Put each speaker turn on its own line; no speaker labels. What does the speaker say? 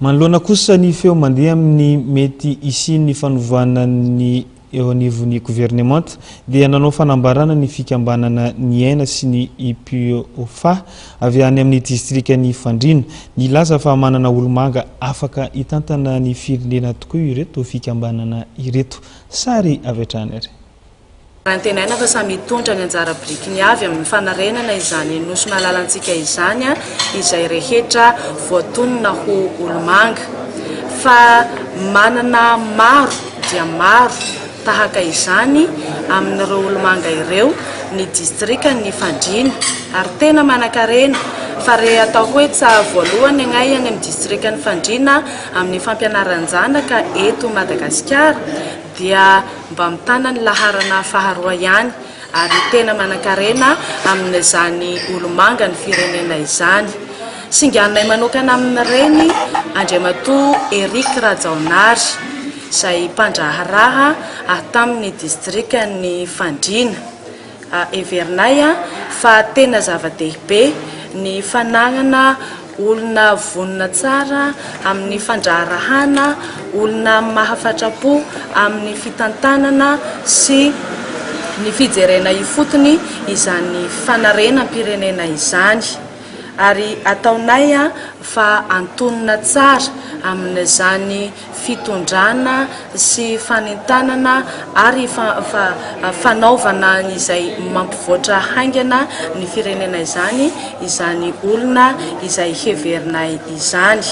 Manoloana kosa ny feo mandeha amin'ny mety hisian'ny fanovana ny eo anivon'ny governemanta dia nanao fanambarana ny fikambanana Ny Aina sy ny IPOFA avy any amin'ny distrikan'i Fandriana. Nilaza fa manana olomanga afaka hitantana ny firenena tokoa ireto fikambanana ireto. Sary avy hatrany ary.
Antenaina fa samy hitondra ny anjara birikiny avy amin'ny fanarenana izany Nosy malalantsika izany izay rehetra voatonona ho olomanga. Fa manana maro dia maro tahaka izany amin'ireo olomanga ireo ny distrikan'ny Fandriana ary tena manankarena fa re atao hoe tsa voalohany agnay any amin'ny distrikan'ny Fandriana amin'ny fampianaran-janaka eto Madagasikara dia mba mitana ny laharana faharoa ihany ary tena manankarena amin'izany olomanga ny firenena izany. Singaninay manokana amin'ireny Andriamatoa Eric Rajaonary izay mpandraharaha tamin'ny distrikan'i Fandriana. Heverinay fa tena zava-dehibe ny fananana olona vonona tsara amin'ny fandraharahana, olona mahafatra-po amin'ny fitantanana sy ny fijerena ifotony izany fanarenam-pirenena izany. Ary ataonay fa antonona tsara amin'izany fitondrana sy fanentanana ary fanaovana izay mampivoatra haingana ny firenena izany izany olona izay heverinay izany.